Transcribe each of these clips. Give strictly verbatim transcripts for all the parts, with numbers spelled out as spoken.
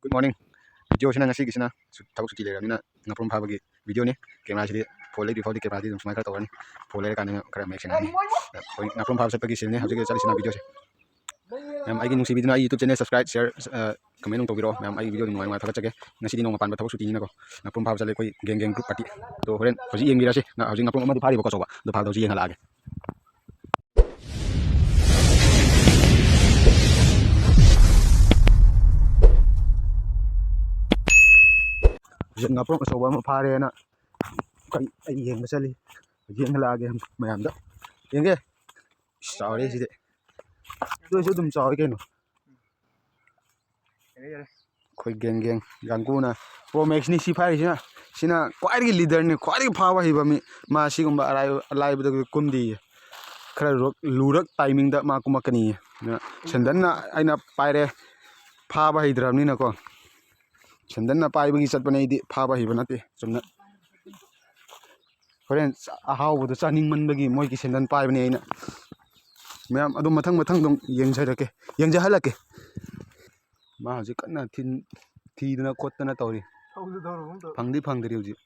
Good morning. Video ꯁꯤꯅ ꯉꯁꯤꯒꯤꯁꯤꯅ ꯁꯨ-, ꯊꯕꯛ ꯁꯨꯇꯤ ꯂꯩꯔꯕꯅꯤꯅ ꯉꯥꯄ꯭ꯔꯨꯝ ꯐꯥꯕꯒꯤ video ꯅꯤ꯫ Camera ꯁꯤꯗꯤ phone ꯂꯩꯗ꯭ꯔꯤ ꯐꯥꯎꯗꯤ camera ꯗꯤ ꯑꯗꯨꯝ ꯁꯨꯃꯥꯏꯅ ꯈꯔ ꯇꯧꯔꯅꯤ꯫ Phone ꯂꯩꯔꯀꯥꯟꯗꯅ ꯈꯔ ꯃꯌꯦꯛ ꯁꯦꯡꯅ ꯎꯅꯤ꯫ ꯑꯩꯈꯣꯏ ꯉꯥꯄ꯭ꯔꯨꯝ ꯐꯥꯕ ꯆꯠꯄꯒꯤ scene ꯅꯤ ꯍꯧꯖꯤꯛ ꯆꯠꯂꯤꯁꯤꯅ video ꯁꯦ꯫ ꯃꯌꯥꯝ ꯑꯩꯒꯤ ꯅꯨꯡꯁꯤꯕꯤꯗꯨꯅ ꯑꯩ YouTube channel subscribe, share, ꯑ, comment ꯅꯨꯡ ꯇꯧꯕꯤꯔꯣ꯫ ꯃꯌꯥꯝ ꯑꯩꯒꯤ video ꯅꯨꯡꯉꯥꯏ ꯅꯨꯡꯉꯥꯏ ꯊꯥꯒꯠꯆꯒꯦ꯫ ꯉꯁꯤꯗꯤ ꯅꯣꯡꯃ ꯄꯥꯟꯕ ꯊꯕꯛ ꯁꯨꯇꯤꯅꯤꯅꯀꯣ꯫ ꯉꯥꯄ꯭ꯔꯨꯝ ꯐꯥꯕ ꯆꯠꯂꯦ ꯑꯩꯈꯣꯏ gang gang group party꯫ ꯑꯗꯣ ꯍꯣꯔꯦꯟ ꯍꯧꯖꯤꯛ ꯌꯦꯡꯕꯤꯔꯁꯤ꯫ ꯉ-, ꯍꯧꯖꯤꯛ ꯉꯥꯄ꯭ꯔꯨꯝ ꯑꯃꯗꯤ ꯐꯥꯔꯤꯕꯀꯣ ꯑꯆꯧꯕ꯫ ꯑꯗꯣ ꯐꯥꯕꯗ ꯍꯧꯖꯤꯛ ꯌꯦꯡꯍꯜꯂꯛꯑꯒꯦ꯫ ꯍꯧꯖꯤꯛ ꯉꯥꯄ꯭ꯔꯨꯝ ꯑꯆꯧꯕ ꯑꯃ ꯐꯥꯔꯦꯅ ꯑꯩ, ꯑꯩ ꯌꯦꯡꯕ ꯆꯠꯂꯤ꯫ ꯌꯦꯡꯍꯜꯂꯛꯑꯒꯦ ꯃꯌꯥꯝꯗ꯫ ꯌꯦꯡꯒꯦ꯫ ꯏꯁ, ꯆꯥꯎꯔꯦ ꯁꯤꯗꯤ꯫ ꯑꯗꯨ ꯑꯣꯏꯁꯨ ꯑꯗꯨꯝ ꯆꯥꯎꯔꯦ ꯀꯩꯅꯣ꯫ ꯑꯩꯈꯣꯏ gang gang ꯒꯥꯡꯒꯨꯅ Pro Max ꯅꯤ ꯁꯤ ꯐꯥꯔꯤꯁꯤꯅ꯫ ꯁꯤꯅ ꯈ꯭ꯋꯥꯏꯗꯒꯤ leader ꯅꯤ, ꯈ꯭ꯋꯥꯏꯗꯒꯤ ꯐꯥꯕ ꯍꯩꯕ ꯃꯤ꯫ ꯃꯥ ꯁꯤꯒꯨꯝꯕ ꯑꯔꯥꯏꯕ, ꯑꯂꯥꯏꯕꯗꯒꯤ ꯀꯨꯝꯗꯦꯌꯦ꯫ ꯈꯔ ꯂꯨꯔꯛ, ꯂꯨꯔꯛ timing ꯗ ꯃꯥ ꯀꯨꯝꯃꯛꯀꯅꯤꯌꯦ꯫ ꯑꯗꯨꯅ ꯁꯦꯟꯗꯟꯅ ꯑꯩꯅ ꯄꯥꯏꯔꯦ, ꯐꯥꯕ ꯍꯩꯇ꯭ꯔꯕꯅꯤꯅꯀꯣ꯫ ꯁꯦꯟꯗꯟꯅ ꯄꯥꯏꯕꯒꯤ ꯆꯠꯄꯅꯦ ꯑꯩꯗꯤ, ꯐꯥꯕ ꯍꯩꯕ ꯅꯠꯇꯦ꯫ ꯆꯨꯝꯅ ꯍꯣꯔꯦꯟ ꯆꯥ-, ꯑꯍꯥꯎꯕꯗꯣ ꯆꯥꯅꯤꯡꯃꯟꯕꯒꯤ ꯃꯣꯏꯒꯤ ꯁꯦꯟꯗꯟ ꯄꯥꯏꯕꯅꯦ ꯑꯩꯅ꯫ ꯃꯌꯥꯝ ꯑꯗꯨꯝ ꯃꯊꯪ ꯃꯊꯪ ꯑꯗꯨꯝ ꯌꯦꯡꯖꯔꯛꯀꯦ, ꯌꯦꯡꯖꯍꯜꯂꯛꯀꯦ꯫ ꯃꯥ ꯍꯧꯖꯤꯛ ꯀꯟꯅ ꯊꯤꯟ-, ꯊꯤꯗꯅ ꯈꯣꯠꯇꯅ ꯇꯧꯔꯤ꯫ ꯊꯧꯁꯨ ꯊꯧꯔꯒꯨꯝ ꯇꯧ꯫ ꯐꯪꯗꯤ ꯐꯪꯗ꯭ꯔꯤ ꯍꯧꯖꯤꯛ꯫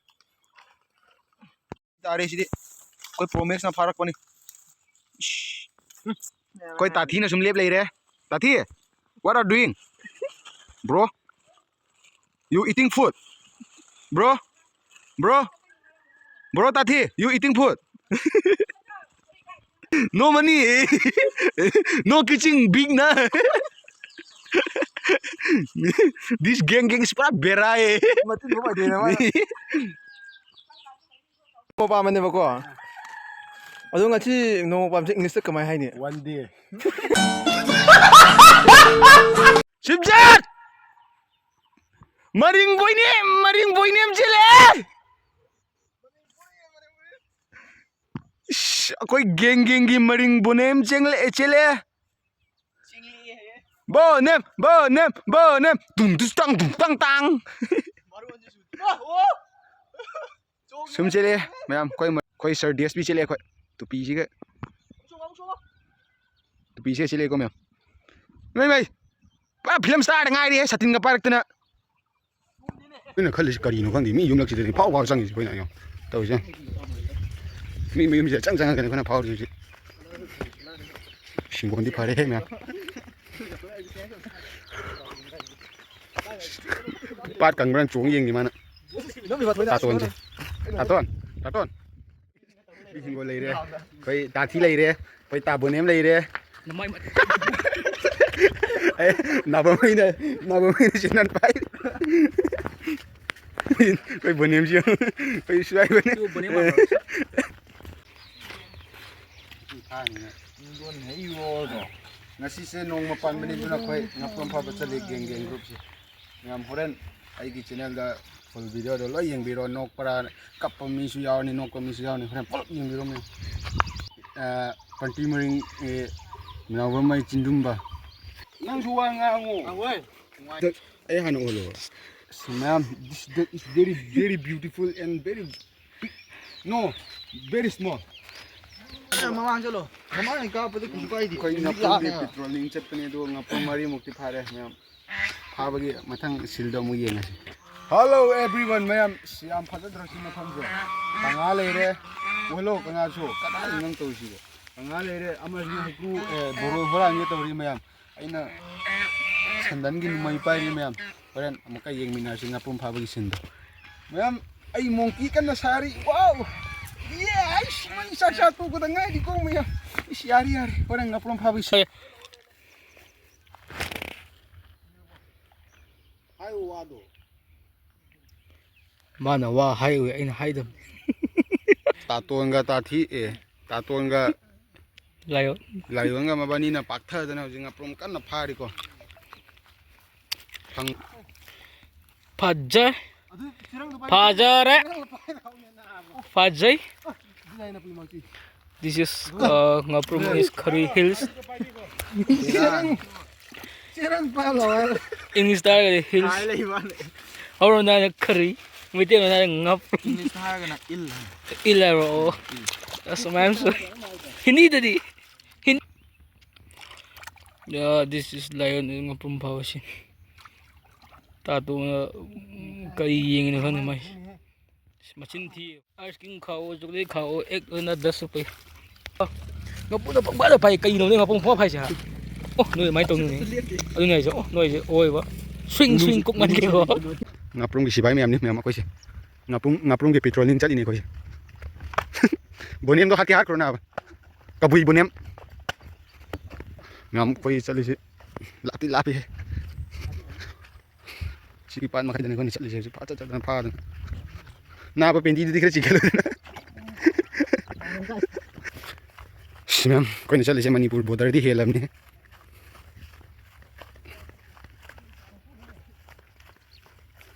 ꯇꯥꯔꯦ ꯁꯤꯗꯤ꯫ ꯑꯩꯈꯣꯏ Pro Max ꯅ ꯐꯥꯔꯛꯄꯅꯤ꯫ ꯏꯁ꯫ ꯑꯩꯈꯣꯏ ꯇꯥꯊꯤꯅ ꯁꯨꯝ ꯂꯦꯞ ꯂꯩꯔꯦ꯫ ꯇꯥꯊꯤ, what are doing? Bro, you eating food? Bro, bro, bro, Tathi, you eating food? No money. No catching big na. This gang gang is pura bera eh. ꯃꯇꯤꯟ ꯊꯣꯛꯄ ꯍꯩꯇꯦꯅꯦ ꯃꯥꯅ꯫ ꯅꯣꯡꯃ ꯄꯥꯝꯕꯅꯦꯕꯀꯣ꯫ ꯑꯗꯣ ꯉꯁꯤ ꯅꯣꯡꯃ ꯄꯥꯝꯕꯁꯦ English ꯇ ꯀꯃꯥꯏ ꯍꯥꯏꯅꯤ? One day. ꯁꯤꯝꯆꯦꯠ! ꯃꯔꯤꯡ ꯕꯣꯏꯅꯦꯝ, ꯃꯔꯤꯡ ꯕꯣꯏꯅꯦꯝ ꯆꯦꯜꯂꯦ! ꯏꯁ, ꯑꯩꯈꯣꯏ gang gang ꯒꯤ ꯃꯔꯤꯡ ꯕꯣꯏꯅꯦꯝ ꯆꯦꯜꯂꯦ, ꯆꯦꯜꯂꯦ! ꯕꯣꯏꯅꯦꯝ, ꯕꯣꯏꯅꯦꯝ, ꯕꯣꯏꯅꯦꯝ! ꯇꯨꯡ ꯇꯨꯁ ꯇꯥꯡ, ꯇꯨꯡ ꯇꯥꯡ ꯇꯥꯡ! ꯁꯨꯝ ꯆꯦꯜꯂꯦ ꯃꯌꯥꯝ꯫ ꯑꯩꯈꯣꯏ ꯃ-, ꯑꯩꯈꯣꯏ sir D S P ꯆꯦꯜꯂꯦ ꯑꯩꯈꯣꯏ꯫ ꯇꯨꯄꯤꯁꯤꯒ꯫ ꯇꯨꯄꯤꯁꯤꯒ ꯆꯦꯜꯂꯦꯀꯣ ꯃꯌꯥꯝ꯫ ꯏꯃꯥꯏ, ꯏꯃꯥꯏ! ꯄꯨꯔꯥ ꯐꯤꯂꯝ ꯁ꯭ꯇꯥꯔꯗ ꯉꯥꯏꯔꯦꯍꯦ, ꯁꯥꯇꯤꯟꯒ ꯄꯥꯏꯔꯛꯇꯅ꯫ ꯑꯩꯅ ꯈꯜꯂꯤꯁꯤ ꯀꯔꯤꯅꯣ ꯈꯪꯗꯦ, ꯃꯤ ꯌꯨꯝꯂꯛꯁꯤꯗꯅꯤ ꯐꯥꯎ ꯐꯥꯎ ꯆꯪꯉꯤꯁꯤ ꯑꯩꯈꯣꯏꯅ ꯌꯦꯡꯉꯣ ꯇꯧꯔꯤꯁꯦ꯫ ꯃꯤ ꯃꯌꯨꯝꯁꯤꯗ ꯆꯪ ꯆꯪꯉꯒꯅꯤ ꯑꯩꯈꯣꯏꯅ ꯐꯥꯎꯔꯤꯁꯤ ꯍꯧꯖꯤꯛ꯫ ꯁꯤꯡꯒꯣꯟꯗꯤ ꯐꯔꯦꯍꯦ ꯃꯌꯥꯝ꯫ ꯄꯥꯠ ꯀꯪꯕ꯭ꯔꯥꯅ ꯆꯣꯡ ꯌꯦꯡꯉꯤ ꯃꯥꯅ꯫ ꯇꯥꯇꯣꯟꯁꯦ꯫ ꯇꯥꯇꯣꯟ, ꯇꯥꯇꯣꯟ꯫ ꯍꯤꯡꯒꯣꯜ ꯂꯩꯔꯦ꯫ ꯑꯩꯈꯣꯏ ꯇꯥꯊꯤ ꯂꯩꯔꯦ꯫ ꯑꯩꯈꯣꯏ ꯇꯥꯕꯣꯅꯦꯝ ꯂꯩꯔꯦ꯫ ꯅꯃꯥꯏ ꯃꯠ- ꯑꯦ, ꯅꯥꯕꯝ ꯍꯩꯅ, ꯅꯥꯕꯝ ꯍꯩꯅ ꯆꯦꯅꯦꯜ ꯄꯥꯏ꯫ ꯑꯩꯈꯣꯏ ꯕꯣꯅꯦꯝꯁꯤ ꯌꯦꯡꯉꯨ꯫ ꯑꯩꯈꯣꯏ ꯁ꯭ꯋꯥꯏ ꯕꯣꯅꯦꯝ꯫ ꯁꯤ ꯕꯣꯅꯦꯝ ꯃꯥꯟꯕ꯭ꯔꯣ? ꯉꯁꯤꯁꯦ ꯅꯣꯡꯃ ꯄꯥꯟꯕꯅꯤ, ꯑꯗꯨꯅ ꯑꯩꯈꯣꯏ ꯉꯥꯄ꯭ꯔꯨꯝ ꯐꯥꯕ ꯆꯠꯂꯤ, ꯒꯦꯡ ꯒꯦꯡ ꯒ꯭ꯔꯨꯞꯁꯦ꯫ ꯃꯌꯥꯝ ꯍꯣꯔꯦꯟ ꯑꯩꯒꯤ ꯆꯦꯅꯦꯜꯗ ꯐꯨꯜ ꯚꯤꯗꯤꯑꯣꯗꯣ ꯂꯣꯏ ꯌꯦꯡꯕꯤꯔꯣ꯫ ꯅꯣꯛꯄ꯭ꯔꯥ, ꯀꯞꯄ ꯃꯤꯁꯨ ꯌꯥꯎꯔꯅꯤ, ꯅꯣꯛꯄ ꯃꯤꯁꯨ ꯌꯥꯎꯔꯅꯤ꯫ ꯍꯣꯔꯦꯟ ꯄꯨꯂꯞ ꯌꯦꯡꯕꯤꯔꯣ ꯃꯌꯥꯝ꯫ ꯑ, ꯄꯟꯇꯤ ꯃꯔꯤꯡ, ꯑꯦ, ꯃꯤꯅꯥꯎꯕꯝ ꯃꯩ ꯆꯤꯡꯗꯨꯝꯕ꯫ ꯅꯪꯁꯨ ꯋꯥ ꯉꯥꯡꯉꯨ꯫ ꯑꯩ ꯍꯥꯟꯅ ꯎꯍꯜꯂꯣ꯫ So, ma'am, this duck is very, very beautiful and very big. No, very small. ꯃꯃꯥꯡ ꯆꯠꯂꯣ꯫ ꯃꯃꯥꯡ ꯀꯥꯞꯄꯗ ꯀꯩꯁꯨ ꯀꯥꯏꯗꯦ꯫ ꯑꯩꯈꯣꯏ ꯉꯥꯄ꯭ꯔꯨꯝꯗꯤ ꯂꯥꯛꯑꯦ꯫ ꯄꯦꯇ꯭ꯔꯣꯂꯤꯡ ꯆꯠꯄꯅꯦ, ꯑꯗꯨꯒ ꯉꯥꯄ꯭ꯔꯨꯝ ꯃꯔꯤꯃꯨꯛꯇꯤ ꯐꯥꯔꯦ, ꯃꯌꯥꯝ꯫ ꯐꯥꯕꯒꯤ ꯃꯊꯪ ꯁꯤꯜꯗꯣ ꯑꯃꯨꯛ ꯌꯦꯡꯉꯁꯤ꯫ Hello everyone, ꯃꯌꯥꯝ꯫ ꯁꯤ ꯌꯥꯝ ꯐꯖꯗ꯭ꯔꯣ ꯁꯤ ꯃꯐꯝꯁꯦ? ꯀꯪꯉꯥ ꯂꯩꯔꯦ꯫ ꯎꯍꯜꯂꯣ ꯀꯪꯉꯥꯁꯨ꯫ ꯀꯗꯥꯏꯗ ꯅꯪ ꯇꯧꯔꯤꯁꯤꯕꯣ? ꯀꯪꯉꯥ ꯂꯩꯔꯦ꯫ ꯑꯃꯁꯤꯅ ꯍꯩꯀ꯭ꯔꯨ, ꯑꯦ, ꯕꯣꯔꯣꯏ ꯍꯨꯔꯥꯟꯒꯦ ꯇꯧꯔꯤ, ꯃꯌꯥꯝ꯫ ꯑꯩꯅ ꯁꯦꯟꯗꯟꯒꯤ ꯅꯨꯃꯩ ꯄꯥꯏꯔꯤ, ꯃꯌꯥꯝ꯫ ꯍꯣꯔꯦꯟ ꯑꯃꯨꯛꯀ ꯌꯦꯡꯃꯤꯟꯅꯔꯁꯤ ꯉꯥꯄ꯭ꯔꯨꯝ ꯐꯥꯕꯒꯤ ꯁꯤꯟꯗꯣ꯫ ꯃꯌꯥꯝ, ꯑꯩ ꯃꯣꯡꯀꯤ ꯀꯟꯅ ꯁꯥꯔꯤ꯫ ꯋꯥꯎ! ꯌꯦ! ꯑꯩꯁ, ꯃꯩ ꯆꯥꯛ ꯆꯥ ꯇꯣꯛꯄꯗ ꯉꯥꯏꯔꯤꯀꯣ, ꯃꯌꯥꯝ꯫ ꯏꯁ, ꯌꯥꯔꯦ, ꯌꯥꯔꯦ꯫ ꯍꯣꯔꯦꯟ ꯉꯥꯄ꯭ꯔꯨꯝ ꯐꯥꯕꯒꯤ ꯁꯤꯟ-, ꯍꯥꯏꯌꯨ ꯋꯥꯗꯣ꯫ ꯃꯥꯅ ꯋꯥ ꯍꯥꯏꯔꯨꯏ, ꯑꯩꯅ ꯍꯥꯏꯗꯕꯅꯤ꯫ ꯇꯥꯇꯣꯟꯒ ꯇꯥꯊꯤ, ꯑꯦ, ꯇꯥꯇꯣꯟꯒ ꯂꯥꯏꯑꯣꯟ꯫ ꯂꯥꯏꯑꯣꯟꯒ ꯃꯕꯥꯅꯤꯅ ꯄꯥꯛꯊꯗꯅ ꯍꯧꯖꯤꯛ ꯉꯥꯄ꯭ꯔꯨꯝ ꯀꯟꯅ ꯐꯥꯔꯤꯀꯣ꯫ ꯐꯪ- ꯐꯖꯩ꯫ ꯐꯖꯔꯦ꯫ ꯐꯖꯩ꯫ This is, uh, ꯉꯥꯄ꯭ꯔꯨꯝ is ꯈꯔꯤ hills꯫ ꯆꯦꯔꯪ ꯄꯥꯜꯂꯣ ꯍꯥꯏꯔ꯫ English ꯇꯥꯔꯒꯗꯤ hills꯫ ꯍꯥꯏ ꯂꯩ ꯃꯥꯅꯦ꯫ ꯑꯃꯔꯣꯝꯗ ꯍꯥꯏꯔꯒꯅ ꯈꯔꯤ, ꯃꯩꯇꯩꯂꯣꯟꯗ ꯍꯥꯏꯔꯒꯅ ꯉꯥꯄ꯭ꯔꯨꯝ꯫ English ꯍꯥꯏꯔꯒꯅ ꯏꯜ ꯍꯥꯏ꯫ ꯏꯜ ꯍꯥꯏꯕ꯭ꯔꯣ? ꯑꯣ꯫ ꯏꯜ꯫ ꯑꯁ, ꯃꯌꯥꯝꯁꯨ ꯍꯤꯟꯗꯤꯗꯗꯤ ꯍꯤꯟ-, Yeah, this is lion, ꯉꯥꯄ꯭ꯔꯨꯝ ꯐꯥꯕꯁꯤ꯫ ꯇꯥꯇꯣꯅ, ꯎꯝ, ꯀꯔꯤ ꯌꯦꯡꯉꯤꯅꯣ ꯈꯪꯗꯦ ꯃꯥꯏꯁꯦ꯫ ꯃꯆꯤꯟ ꯊꯤ꯫ Ice cream ꯈꯥꯛꯑꯣ, chocolate ꯈꯥꯛꯑꯣ, egg ꯑꯣꯏꯅ dust ꯁꯨꯞꯄꯩ꯫ ꯉꯥꯄ꯭ꯔꯨꯝꯗ ꯄꯪꯐꯥꯗ ꯐꯥꯏ꯫ ꯀꯩꯅꯣ ꯅꯣꯏ ꯉꯥꯄ꯭ꯔꯨꯝ ꯄꯪꯐꯥ ꯐꯥꯏꯁꯦ, ꯍꯥ? ꯑꯣ, ꯅꯣꯏ ꯑꯗꯨꯃꯥꯏꯅ ꯇꯧꯅꯨꯅꯦ꯫ ꯑꯗꯨꯅꯦ ꯍꯥꯏꯁꯦ꯫ ꯑꯣ, ꯅꯣꯏꯁꯦ ꯑꯣꯏꯕ꯫ Swing, swing ꯀꯨꯞꯃꯟꯒꯦꯀꯣ꯫ ꯉꯥꯄ꯭ꯔꯨꯝꯒꯤ ꯁꯤꯐꯥꯏ ꯃꯌꯥꯝꯅꯤ ꯃꯌꯥꯝ ꯑꯩꯈꯣꯏꯁꯦ꯫ ꯉꯥꯄ꯭ꯔꯨꯝ, ꯉꯥꯄ꯭ꯔꯨꯝꯒꯤ patrolling ꯆꯠꯂꯤꯅꯦ ꯑꯩꯈꯣꯏꯁꯦ꯫ ꯕꯣꯅꯦꯝꯗꯣ ꯍꯥꯠꯀꯦ ꯍꯥꯠꯈ꯭ꯔꯣ ꯅꯥꯕ꯫ ꯀꯕꯨꯏ ꯕꯣꯅꯦꯝ꯫ ꯃꯌꯥꯝ ꯑꯩꯈꯣꯏ ꯆꯠꯂꯤꯁꯤ ꯂꯥꯞꯇꯤ ꯂꯥꯞꯄꯤꯍꯦ꯫ ꯁꯤꯒꯤ ꯄꯥꯠ ꯃꯈꯩꯗꯅꯤ ꯑꯩꯈꯣꯏꯅ ꯆꯠꯂꯤꯁꯦ ꯍꯧꯖꯤꯛ꯫ ꯐꯥ ꯆꯠ ꯆꯠꯇꯅ ꯐꯥꯗꯅ꯫ ꯅꯥꯕ ꯄꯦꯟꯗꯤꯗꯨꯗꯤ ꯈꯔ ꯆꯤꯡꯈꯠꯂꯨꯗꯅ꯫ ꯁꯤ ꯃꯌꯥꯝ ꯑꯩꯈꯣꯏꯅ ꯆꯠꯂꯤꯁꯦ ꯃꯅꯤꯄꯨꯔ border ꯗꯤ ꯍꯦꯜꯂꯕꯅꯤ꯫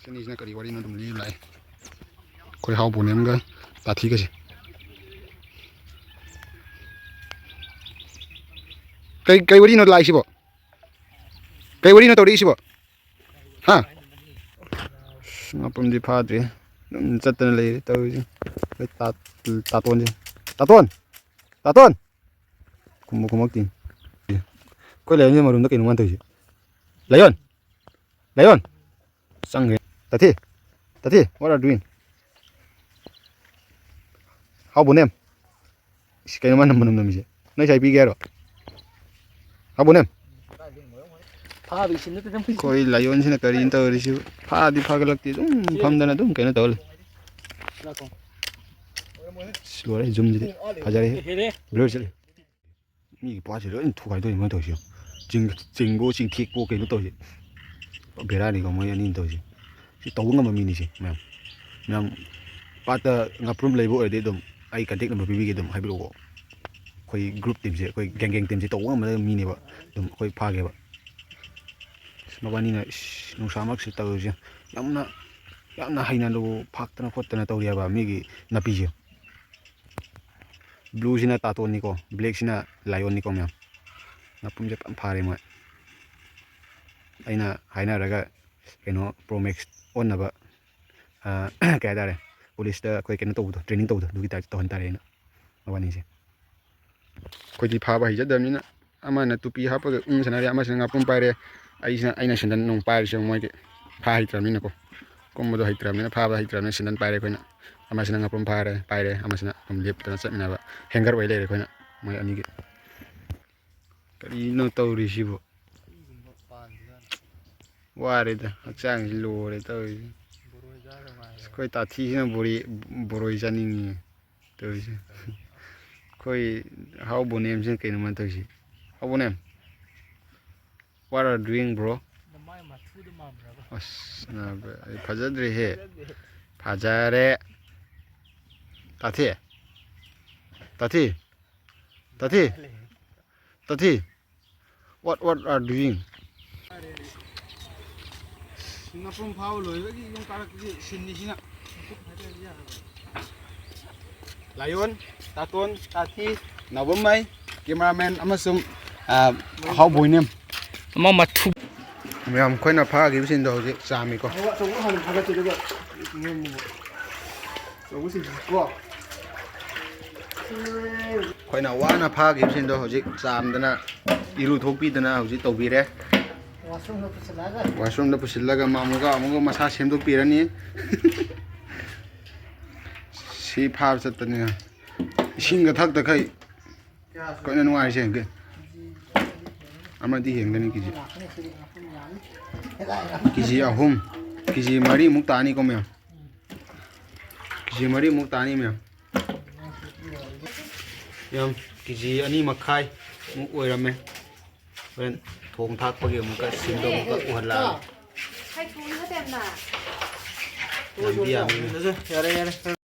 ꯁꯤꯅꯤꯁꯤꯅ ꯀꯔꯤ ꯋꯥꯔꯤꯅꯣ ꯑꯗꯨꯝ ꯂꯤꯔ ꯂꯥꯛꯑꯦ꯫ ꯑꯩꯈꯣꯏ ꯍꯥꯎ ꯕꯣꯅꯦꯝꯒ ꯇꯥꯊꯤꯒꯁꯦ꯫ ꯀꯩ, ꯀꯩ ꯋꯥꯔꯤꯅꯣ ꯂꯥꯛꯏꯁꯤꯕꯣ? ꯀꯩ ꯋꯥꯔꯤꯅꯣ ꯇꯧꯔꯛꯏꯁꯤꯕꯣ? ꯍꯥ? ꯑꯁ, ꯉꯥꯄ꯭ꯔꯨꯝꯗꯤ ꯐꯥꯗ꯭ꯔꯤ꯫ ꯑꯗꯨꯝ ꯆꯠꯇꯅ ꯂꯩꯔꯦ ꯇꯧꯔꯤꯁꯦ꯫ ꯑꯩꯈꯣꯏ ꯇꯥ-, ꯇꯥꯇꯣꯟꯁꯦ꯫ ꯇꯥꯇꯣꯟ! ꯇꯥꯇꯣꯟ! ꯈꯨꯝꯕ ꯈꯨꯝꯃꯛꯇꯦ꯫ ꯑꯩꯈꯣꯏ ꯂꯥꯏꯌꯣꯟꯁꯦ ꯃꯔꯨꯝꯗ ꯀꯩꯅꯣ ꯃꯥꯅ ꯇꯧꯔꯤꯁꯦ? ꯂꯥꯏꯌꯣꯟ! ꯂꯥꯏꯌꯣꯟ! ꯆꯪꯈ꯭ꯔꯦ꯫ ꯇꯥꯊꯤ! ꯇꯥꯊꯤ! What are doing? ꯍꯥꯎ ꯕꯣꯅꯦꯝ! ꯏꯁ, ꯀꯩꯅꯣ ꯃꯥꯅ ꯃꯅꯝ ꯅꯝꯃꯤꯁꯦ? ꯅꯣꯏ ꯁ꯭ꯋꯥꯏ ꯄꯤꯒꯦ ꯍꯥꯏꯔꯣ? ꯍꯥꯎ ꯕꯣꯅꯦꯝ! ꯐꯥꯕꯒꯤ ꯁꯤꯟ ꯅꯠꯇꯦ ꯅꯪ꯫ ꯑꯩꯈꯣꯏ ꯂꯥꯏꯌꯣꯟꯁꯤꯅ ꯀꯔꯤꯅꯣ ꯇꯧꯔꯤꯁꯤꯕꯨ? ꯐꯥꯗꯤ ꯐꯥꯒꯠꯂꯛꯇꯦ, ꯑꯗꯨꯝ ꯐꯝꯗꯅ ꯑꯗꯨꯝ ꯀꯩꯅꯣ ꯇꯧꯔ ꯂꯩ꯫ ꯂꯥꯛꯈꯣ꯫ ꯑꯁ, ꯂꯣꯏꯔꯦ, zoom ꯁꯤꯗꯤ ꯐꯖꯔꯦ꯫ ꯍꯦꯜꯂꯦ꯫ Blur ꯆꯠꯂꯦ꯫ ꯃꯤꯒꯤ ꯄꯥꯠꯁꯦ ꯂꯣꯏ ꯊꯨꯒꯥꯏꯗꯣꯏꯅꯤ ꯃꯣꯏ ꯇꯧꯔꯤꯁꯦ꯫ ꯆꯤꯡ-, ꯆꯤꯡꯕꯨ ꯆꯤꯡꯊꯦꯛꯄꯨ ꯀꯩꯅꯣ ꯇꯧꯔꯤꯁꯦ꯫ ꯕꯦꯔꯥꯅꯤꯀꯣ ꯃꯣꯏ ꯑꯅꯤꯅ ꯇꯧꯔꯤꯁꯦ꯫ ꯁꯤ ꯇꯧꯕ ꯉꯝꯕ ꯃꯤꯅꯤꯁꯦ ꯃꯌꯥꯝ꯫ ꯃꯌꯥꯝ ꯄꯥꯠꯇ ꯉꯥꯄ꯭ꯔꯨꯝ ꯂꯩꯕ ꯑꯣꯏꯔꯗꯤ ꯑꯗꯨꯝ ꯑꯩ contact number ꯄꯤꯕꯤꯒꯦ, ꯑꯗꯨꯝ ꯍꯥꯏꯕꯤꯔꯛꯑꯣ꯫ ꯑꯩꯈꯣꯏ group team ꯁꯦ, ꯑꯩꯈꯣꯏ gang gang team ꯁꯦ ꯇꯧꯕ ꯉꯝꯕ ꯃꯤꯅꯦꯕ꯫ ꯑꯗꯨꯝ ꯑꯩꯈꯣꯏ ꯐꯥꯒꯦꯕ꯫ ꯃꯕꯥꯅꯤꯅ ꯏꯁ, ꯅꯨꯡꯁꯥ ꯃꯔꯛꯁꯤꯗ ꯇꯧꯔꯤꯁꯦ ꯌꯥꯝꯅ, ꯌꯥꯝꯅ ꯍꯩꯅ ꯂꯧ ꯐꯥꯛꯇꯅ ꯈꯣꯠꯇꯅ ꯇꯧꯔꯤꯑꯕ ꯃꯤꯒꯤ ꯅꯥꯄꯤꯁꯦ꯫ Blue ꯁꯤꯅ ꯇꯥꯇꯣꯟꯅꯤꯀꯣ, black ꯁꯤꯅ ꯂꯥꯏꯌꯣꯟꯅꯤꯀꯣ ꯃꯌꯥꯝ꯫ ꯉꯥꯄ꯭ꯔꯨꯝꯁꯦ ꯐꯖꯅ ꯐꯥꯔꯦ ꯃꯣꯏ꯫ ꯑꯩꯅ ꯍꯥꯏꯅꯔꯒ ꯀꯩꯅꯣ Pro Max ꯑꯣꯟꯅꯕ, ꯑ, ꯀꯩ ꯍꯥꯏꯇꯥꯔꯦ, police ꯇ ꯑꯩꯈꯣꯏ ꯀꯩꯅꯣ ꯇꯧꯕꯗꯣ, training ꯇꯧꯕꯗꯣ, ꯑꯗꯨꯒꯤ type ꯇꯧꯍꯟ ꯇꯥꯔꯦ ꯑꯩꯅ ꯃꯕꯥꯅꯤꯁꯦ꯫ ꯑꯩꯈꯣꯏꯗꯤ ꯐꯥꯕ ꯍꯩꯖꯗꯕꯅꯤꯅ ꯑꯃꯅ ꯇꯨꯄꯤ ꯍꯥꯞꯄꯒ ꯎꯪ ꯁꯥꯟꯅꯔꯦ, ꯑꯃꯁꯤꯅ ꯉꯥꯄ꯭ꯔꯨꯝ ꯄꯥꯏꯔꯦ, ꯑꯩꯁꯤꯅ, ꯑꯩꯅ ꯁꯦꯟꯗꯟ ꯅꯨꯡ ꯄꯥꯏꯔꯤꯁꯦ ꯃꯣꯏꯒꯤ ꯐꯥ ꯍꯩꯇ꯭ꯔꯕꯅꯤꯅꯀꯣ, ꯀꯨꯝꯕꯗꯣ ꯍꯩꯇ꯭ꯔꯕꯅꯤꯅ, ꯐꯥꯕ ꯍꯩꯇ꯭ꯔꯕꯅꯤꯅ ꯁꯦꯟꯗꯟ ꯄꯥꯏꯔꯦ ꯑꯩꯈꯣꯏꯅ꯫ ꯑꯃꯁꯤꯅ ꯉꯥꯄ꯭ꯔꯨꯝ ꯐꯥꯔꯦ, ꯄꯥꯏꯔꯦ, ꯑꯃꯁꯤꯅ ꯑꯗꯨꯝ ꯂꯦꯞꯇꯅ ꯆꯠꯃꯤꯟꯅꯕ ꯍꯦꯡꯒꯔ ꯑꯣꯏ ꯂꯩꯔꯦ ꯑꯩꯈꯣꯏꯅ, ꯃꯣꯏ ꯑꯅꯤꯒꯤ꯫ ꯀꯔꯤꯅꯣ ꯇꯧꯔꯤꯁꯤꯕꯣ? ꯋꯥꯔꯦꯗ, ꯍꯛꯆꯥꯡꯁꯤ ꯂꯣꯏꯔꯦ ꯇꯧꯔꯤꯁꯤ꯫ ꯑꯩꯈꯣꯏ ꯇꯥꯊꯤꯁꯤꯅ ꯕꯣꯔꯤ-, ꯕꯣꯔꯣꯏ ꯆꯥꯅꯤꯡꯉꯤ ꯇꯧꯔꯤꯁꯦ꯫ ꯑꯩꯈꯣꯏ ꯍꯥꯎ ꯕꯣꯅꯦꯝꯁꯤꯅ ꯀꯩꯅꯣ ꯃꯥ ꯇꯧꯔꯤꯁꯤ? ꯍꯥꯎ ꯕꯣꯅꯦꯝ, what are doing, bro? ꯅꯃꯥꯏ ꯃꯊꯨꯗꯣ ꯃꯥꯟꯕ꯭ꯔꯕ? ꯑꯁ, ꯅꯥꯕ, ꯑꯩ ꯐꯖꯗ꯭ꯔꯦꯍꯦ꯫ ꯐꯖꯗꯦ꯫ ꯐꯖꯔꯦ꯫ ꯇꯥꯊꯤ꯫ ꯇꯥꯊꯤ꯫ ꯇꯥꯊꯤ꯫ ꯇꯥꯊꯤ꯫ What, what are doing? ꯉꯥꯄ꯭ꯔꯨꯝ ꯐꯥꯕ ꯂꯣꯏꯕꯒꯤ ꯌꯨꯝ ꯀꯥꯔꯛꯄꯒꯤ ꯁꯤꯟꯅꯤꯁꯤꯅ꯫ ꯂꯥꯏꯌꯣꯟ, ꯇꯥꯇꯣꯟ, ꯇꯥꯊꯤ, ꯅꯥꯎꯕꯝꯃꯩ, cameraman ꯑꯃꯁꯨꯡ, ꯑ, ꯍꯥꯎ ꯕꯣꯏꯅꯦꯝ꯫ ꯑꯃ ꯃꯊꯨ꯫ ꯃꯌꯥꯝ ꯑꯩꯈꯣꯏꯅ ꯐꯥꯈꯤꯕꯁꯤꯡꯗꯣ ꯍꯧꯖꯤꯛ ꯆꯥꯝꯃꯤꯀꯣ꯫ ꯑꯆꯧꯕ ꯍꯥꯟꯅ ꯐꯥꯒꯠꯁꯤ, ꯑꯗꯨꯒ ꯑꯆꯧꯕꯁꯤꯡꯁꯤ ꯀꯣ꯫ ꯑꯩꯈꯣꯏꯅ ꯋꯥꯅ ꯐꯥꯈꯤꯕꯁꯤꯡꯗꯣ ꯍꯧꯖꯤꯛ ꯆꯥꯝꯗꯅ, ꯏꯔꯨ ꯊꯣꯛꯄꯤꯗꯅ ꯍꯧꯖꯤꯛ ꯇꯧꯕꯤꯔꯦ꯫ ꯋꯥꯁꯔꯨꯝꯗ ꯄꯨꯁꯤꯜꯂꯒ꯫ ꯋꯥꯁꯔꯨꯝꯗ ꯄꯨꯁꯤꯜꯂꯒ ꯃꯥ ꯑꯃꯨꯛꯀ, ꯑꯃꯨꯛꯀ ꯃꯁꯥ ꯁꯦꯝꯗꯣꯛꯄꯤꯔꯅꯤ꯫ ꯁꯤ ꯐꯥꯕ ꯆꯠꯄꯅꯤꯅ ꯏꯁꯤꯡꯒ ꯊꯛꯇꯈꯩ ꯑꯩꯈꯣꯏꯅ ꯅꯨꯡꯉꯥꯏꯔꯤꯁꯦ ꯌꯦꯡꯒꯦ꯫ ꯑꯃꯗꯤ ꯍꯦꯟꯒꯅꯤ ꯀꯦ ꯖꯤ꯫ ꯀꯦ ꯖꯤ ꯑꯍꯨꯝ, ꯀꯦ ꯖꯤ ꯃꯔꯤꯃꯨꯛ ꯇꯥꯅꯤꯀꯣ ꯃꯌꯥꯝ꯫ ꯀꯦ ꯖꯤ ꯃꯔꯤꯃꯨꯛ ꯇꯥꯅꯤ ꯃꯌꯥꯝ꯫ ꯌꯥꯝ ꯀꯦ ꯖꯤ ꯑꯅꯤ ꯃꯈꯥꯏꯃꯨꯛ ꯑꯣꯏꯔꯝꯃꯦ꯫ ꯍꯣꯔꯦꯟ ꯊꯣꯡ ꯊꯥꯛꯄꯒꯤ ꯑꯃꯨꯛꯀ ꯁꯤꯡꯗꯣ ꯑꯃꯨꯛꯀ ꯎꯍꯜꯂꯛꯑꯒꯦ꯫ ꯌꯥꯝꯗꯤ ꯌꯥꯝꯃꯤꯅꯦ꯫ ꯌꯥꯔꯦ, ꯌꯥꯔꯦ꯫